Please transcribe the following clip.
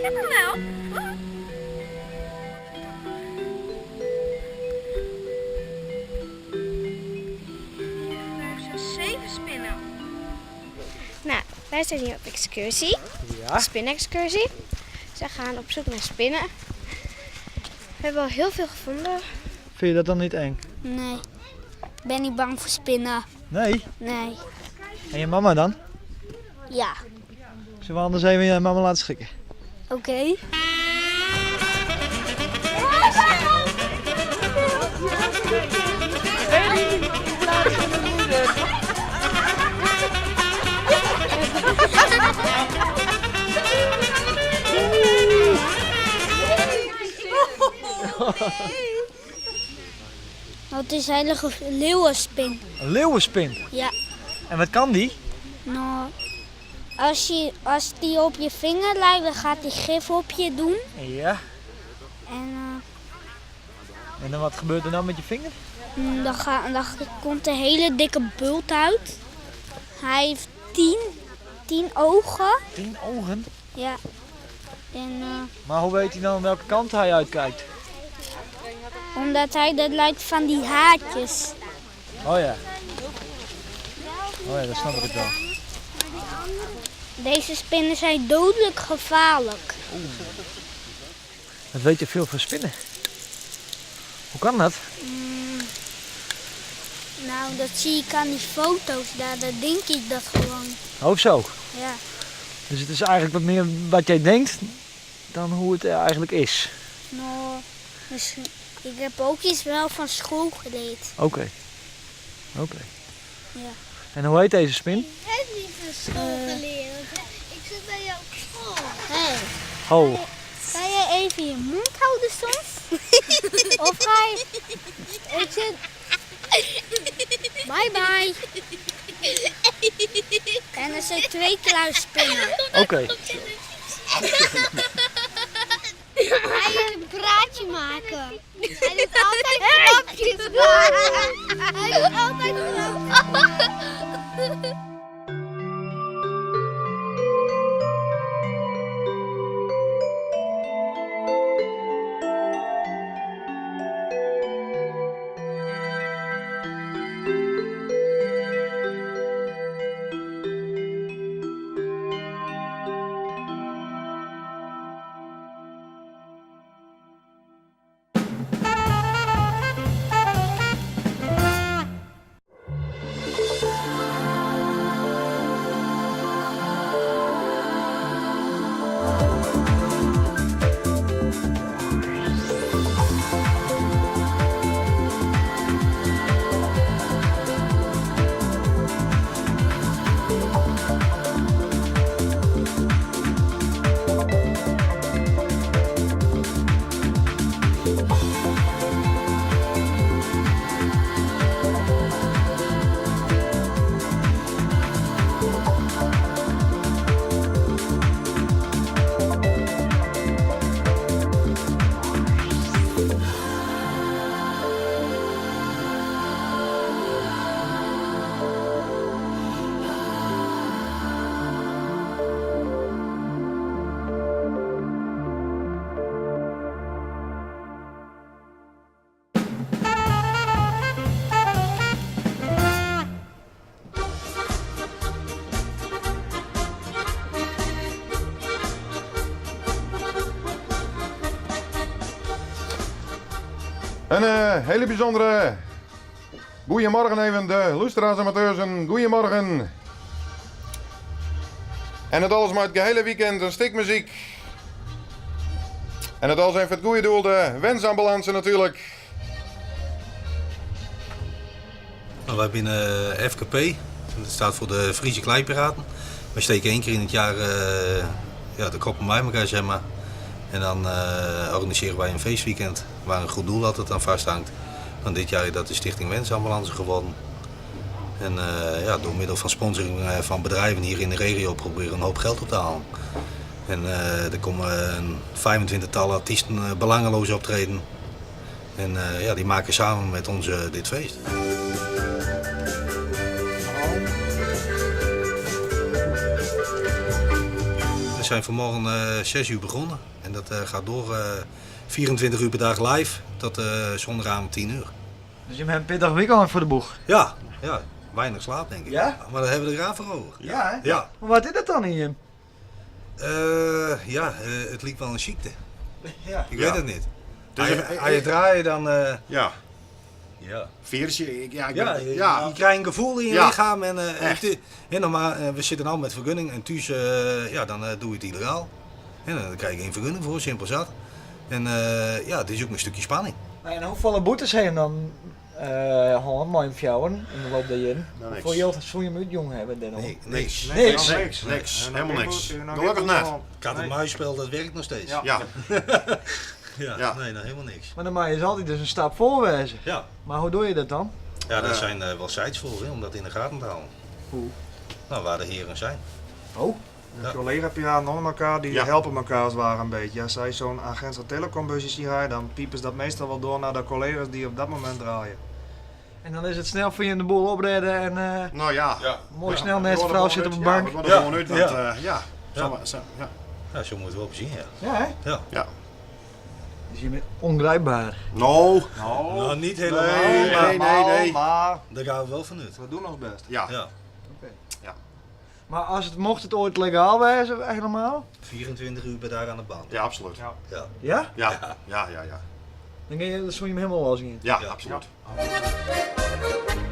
Ik heb hem wel. Vijf, zes, zeven spinnen. Nou, wij zijn hier op excursie. Ja. Spinexcursie. Ze gaan op zoek naar spinnen. We hebben al heel veel gevonden. Vind je dat dan niet eng? Nee. Ik ben niet bang voor spinnen. Nee. Nee. En je mama dan? Ja. Zullen we anders even je mama laten schrikken? Oké. Nou, het is een heilige leeuwenspin. Een leeuwenspin. Ja. En wat kan die? Nou, als, je, als die op je vinger lijkt, dan gaat die gif op je doen. Ja. En En dan wat gebeurt er dan met je vinger? dan, dan komt een hele dikke bult uit. Hij heeft 10 ogen. 10 ogen? Ja. En, Maar hoe weet hij dan welke kant hij uitkijkt? omdat hij dat lijkt van die haartjes. Oh ja. Oh ja, dat snap ik het wel. Deze spinnen zijn dodelijk gevaarlijk. Wat weet je veel van spinnen? Hoe kan dat? Nou, dat zie ik aan die foto's daar. Daar denk ik dat gewoon. Oh zo. Ja. Dus het is eigenlijk wat meer wat jij denkt dan hoe het eigenlijk is. Nou, misschien, ik heb ook iets wel van school geleerd. Oké. Oké. Ja. En hoe heet deze spin? Ik heb niet van school geleerd. Ik zit bij jou op school. Hey, Ho. kan jij even je mond houden soms? of ga je... Ik zit... Bye bye. En er zijn 2 kluisspinnen. Oké. Hij wil een praatje maken. Hij doet altijd grapjes maken. Hij doet altijd grapjes. Een hele bijzondere goeiemorgen even de luisteraars amateurs, een goeiemorgen. En het alles maar het gehele weekend een stuk muziek. En het alles even het goede doel, de wensambulance natuurlijk. Wij binnen FKP, dat staat voor de Friese Kleipiraten. We steken 1 keer in het jaar de koppen bij elkaar. En dan organiseren wij een feestweekend waar een goed doel altijd aan vasthangt. Dan dit jaar is dat de Stichting Wensambulance geworden. En door middel van sponsoring van bedrijven hier in de regio proberen we een hoop geld op te halen. En er komen een 25-tal artiesten belangeloos optreden. En die maken samen met ons dit feest. zijn vanmorgen 6 uur begonnen. En dat gaat door 24 uur per dag live tot zondagavond 10 uur. Dus je hebt een pittig weekend voor de boeg? Ja, ja, weinig slaap denk ik. Ja? Maar daar hebben we er graag voor over. Ja, hè? Ja. Maar wat is dat dan in je? Ja, het lijkt wel een ziekte. Ja. Ik Ja. weet het niet. Dus Als je, als je draait dan... Ja. Ja. Virusje, ik, ja, ik Ja, ben, je, ja. je krijgt een gevoel in je Ja. lichaam. En, Echt. en dan maar, we zitten al met vergunning en thuis, ja, dan doe je het illegaal. En dan krijg je geen vergunning voor, simpel zat. En ja, het is ook een stukje spanning. Nou, en hoeveel boetes heeft dan gewoon mooi fjouwen in de loop der jaren? Nou, niks. Voor je zou je hem jong hebben dan Nee, niks. Niks. Niks, niks, helemaal niks. Gelukkig net. Kat en muisspel, dat werkt nog steeds. Ja. Ja, Ja. nee, nou, helemaal niks. Maar dan mag je dus altijd dus een stap voor wezen. Ja. Maar hoe doe je dat dan? Ja, daar zijn wel sites voor hè, om dat in de gaten te houden. Hoe? Nou, waar de heren zijn. Oh. Ja. Collega-piraten onder elkaar, die Ja. helpen elkaar als het ware een beetje. Als zij zo'n agent van telecombusje zien rijden, dan piepen ze dat meestal wel door naar de collega's die op dat moment draaien. En dan is het snel voor je in de boel opredden en Nou ja. Ja. mooi Ja. snel We naast de worden vrouw gewoon zit op uit. de bank. Ja, we worden Ja. gewoon uit, want Ja. ja. Ja. Zo maar, zo, ja. Ja, zo moet je het wel bezien, ja. Ja, hè? Ja. Ja. Dus je bent ongrijpbaar. Nou. Nou, niet helemaal, Nee, maar nee, nee, nee. Maar daar gaan we wel van uit. we doen ons best. Ja. Ja. Maar als het, mocht het ooit legaal wezen, helemaal? 24 uur per dag aan de band. Ja, absoluut. Ja. Ja. Ja? Ja, ja, ja, ja. Dan, kun je, dan zou je hem helemaal los in. Ja, Ja. absoluut. Ja.